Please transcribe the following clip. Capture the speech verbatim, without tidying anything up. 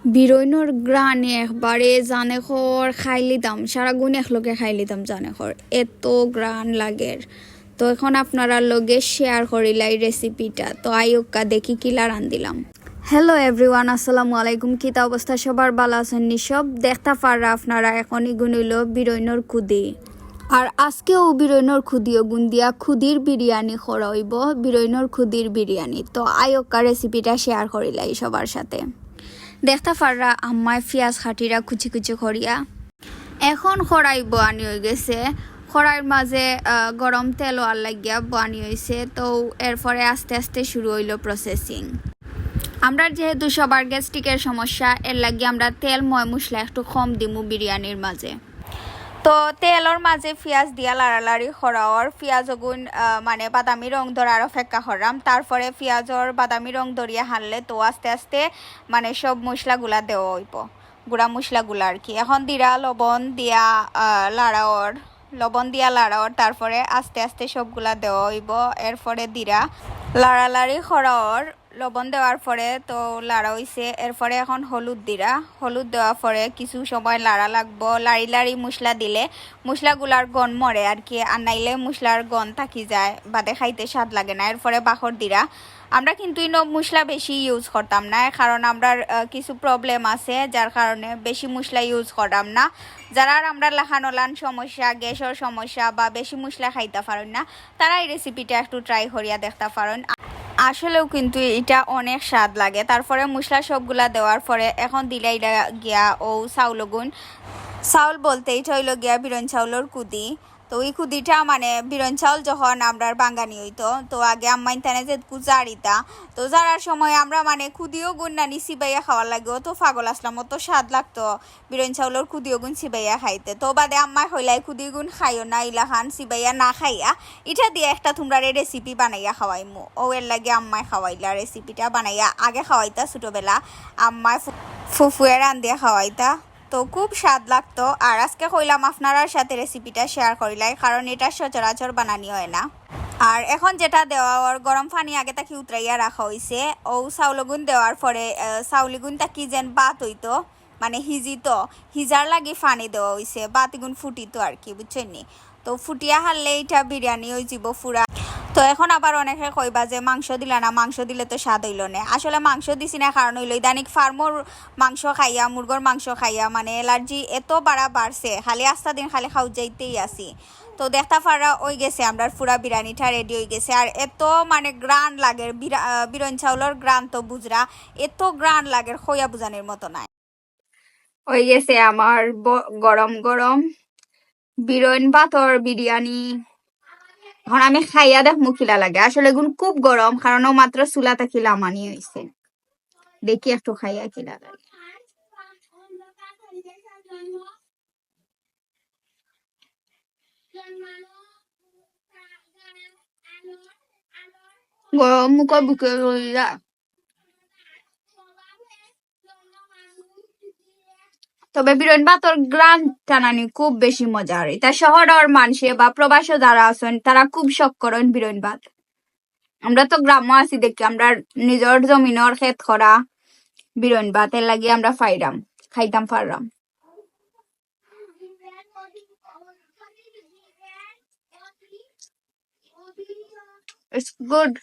বিরইনর গ্রানে একবারে জানে খর খাইলিতাম, সারা গুণ একলগে খাইলিতাম জানে খর, এত গ্রান লাগের। তো এখন আপনারার লগে শেয়ার করিলাই রেসিপিটা। তো আইউক্কা দেখি কিলা রান্ধিলাম। হ্যালো এভরিওয়ান, আসসালামু আলাইকুম। কিতা অবস্থা সবার? ভালা আছইন নি সব? দেখতা পাররা আপনারা, এখন ইগুন অইলো বিরইনর খুদি। আর আজকেও বিরইনর খুদি অগুন দিয়া খুদির বিরিয়ানি করা অইবো, বিরইনর খুদির বিরিয়ানি। তো আইউক্কা রেসিপিটা শেয়ার করিলাই সবার সাথে। দেখতা পাররা আম্মায় পিয়াজ কাটিরা কুচি কুচি করিয়া। এখন কড়াই বওয়ানি অইগেছে, কড়াইর মাঝে, আহ, গরম তেল অওয়ার লাগিয়া বওয়ানি অইছে। তো এরপরে আস্তে আস্তে শুরু অইলো প্রসেসিং। আমরার যেহেতু সবার গ্যাস্ট্রিকের সমস্যা, এর লাগি আমরা তেল ময় মশলা একটু কম দিমু বিরিয়ানির মাঝে। তো তেলর মাঝে পিয়াজ দিয়া লাড়ালাড়ি করা অর, পিয়াজ অগুন, আহ, মানে বাদামি রং ধরার অপেক্ষা কররাম। তারপরে পিয়াজর বাদামি রং ধরিয়া হারলে তো আস্তে আস্তে মানে সব মশলাগুলা দেওয়া অইবো, গুঁড়া মশলাগুলা আর কি। এখন দিরা লবণ দিয়া, আহ, লাড়া অর, লবণ দিয়া লাড়া অর, তারপরে আস্তে আস্তে সবগুলা দেওয়া অইবো। এরপরে দিরা লাড়ালাড়ি করা অর, লবণ দেওয়ার পরে তো লাড়া অইছে। এরপরে এখন হলুদ দিরা, হলুদ দেওয়ার পরে কিছু সময় লাড়া লাগবো। লাড়ি লাড়ি মশলা দিলে মশলাগুলার গন্ধ মরে আর কি, আর নাইলে মশলার গন্ধ থাকি যায়, বাদে খাইতে স্বাদ লাগে না। এরপরে বাখর দিরা। আমরা কিন্তু ইনো মশলা বেশি ইউজ করতাম না, কারণ আমরার, আহ, কিছু প্রবলেম আছে, যার কারণে বেশি মশলা ইউজ কররাম না। যারার আমরার লাখান অলান সমস্যা, গ্যাসর সমস্যা বা বেশি মশলা খাইতা পারইন না, তারা এই রেসিপিটা একটু ট্রাই করিয়া দেখতা পারইন। আসলেও কিন্তু ইটা অনেক স্বাদ লাগে। তারপরে মশলা সবগুলা দেওয়ার পরে এখন দিলা ইলা গিয়া অউ চাউল অগুন। চাউল বলতে ইটা অইলো গিয়া বিরইন চাউলর খুদি। তো ই খুদিটা মানে বিরইন চাউল যখন আমরার বাঙ্গানি অইতো, তো আগে আম্মাইন তানে যেটুকু জারিতা, তো জারার সময় আমরা মানে খুদি অগুন নানি চিবাইয়া খাওয়ার লাগি অত পাগল আছলাম, অত স্বাদ লাগতো বিরইন চাউলর খুদি অগুন চিবাইয়া খাইতে। তো বাদে আম্মায় কইলা, "এই খুদি অগুন খাইও না, ইলাখান চিবাইয়া না খাইয়া, ইটা দিয়া একটা তুমরারে রেসিপি বানাইয়া খাওয়াইমু।" অউ এর লাগি আম্মায় খাওয়াইলা রেসিপিটা বানাইয়া, আগে খাওয়াইতা ছোটবেলা আম্মায় ফু-, ফুফুয়ে রান্ধিয়া খাওয়াইতা। তো খুব স্বাদ লাগতো। আর আজকে কইলাম আপনারার সাথে রেসিপিটা শেয়ার করিলাই, কারণ ইটা সচরাচর বানানি অয় না। আর এখন যেটা দেওয়া অর, গরম পানি আগে থাকি উতরাইয়া রাখা অইছে। অউ চাউল অগুন দেওয়ার পরে, আহ, চাউল অগুন থাকি যেন ভাত অইতো, মানে হিজিতো, হিজার লাগি পানি দেওয়া অইছে, ভাত ইগুন ফুটিতো আর কি, বুঝছইন নি? তো ফুটিয়া হারলে ইটা বিরিয়ানি অইযিবো পুরা। তো এখন আবার অনেকে কইবা যে মাংস দিলা না, মাংস দিলে তো স্বাদ অইলো নে। আসলে মাংস দিছি না, কারণ অইলো ইদানিং ফার্মর মাংস খাইয়া, মুরগর মাংস খাইয়া মানে অ্যালার্জি এত বাড়া বাড়ছে, খালি আস্তা দিন খালি খাওয়া যাইতেই আছি। তো দেখতা পাররা অইগেছে, আমরার পুরা বিরিয়ানিটা রেডি অইগেছে। আর এত মানে গ্রান লাগের, বিরা-, আহ, বিরইন চাউলর গ্রান তো বুঝরা, এত গ্রান লাগের, কইয়া বুঝানির মতো নায়। অইগেছে আমার ব-, গরম গরম বিরইন ভাতর বিরিয়ানি। এখন আমি খাইয়া দেখমু কিলা লাগে। আসলে ইগুন খুব গরম, কারণ অউ মাত্র চুলা থাকি লামানি অইছে। দেখি একটু খাইয়া কিলা লাগে। গরম মুখো বুকে লইয়া। তবে বিরইন ভাতর গ্রান টানানি খুব বেশি মজার। ইটা শহরর মানষে বা প্রবাসো যারা আছইন, তারা খুব শখ করইন বিরইন ভাত। আমরা তো গ্রামো আছি দেখি, আমরার নিজর জমিনর খেত করা বিরইন ভাত, এর লাগি আমরা পাইরাম, খাইতাম পাররাম। It's good.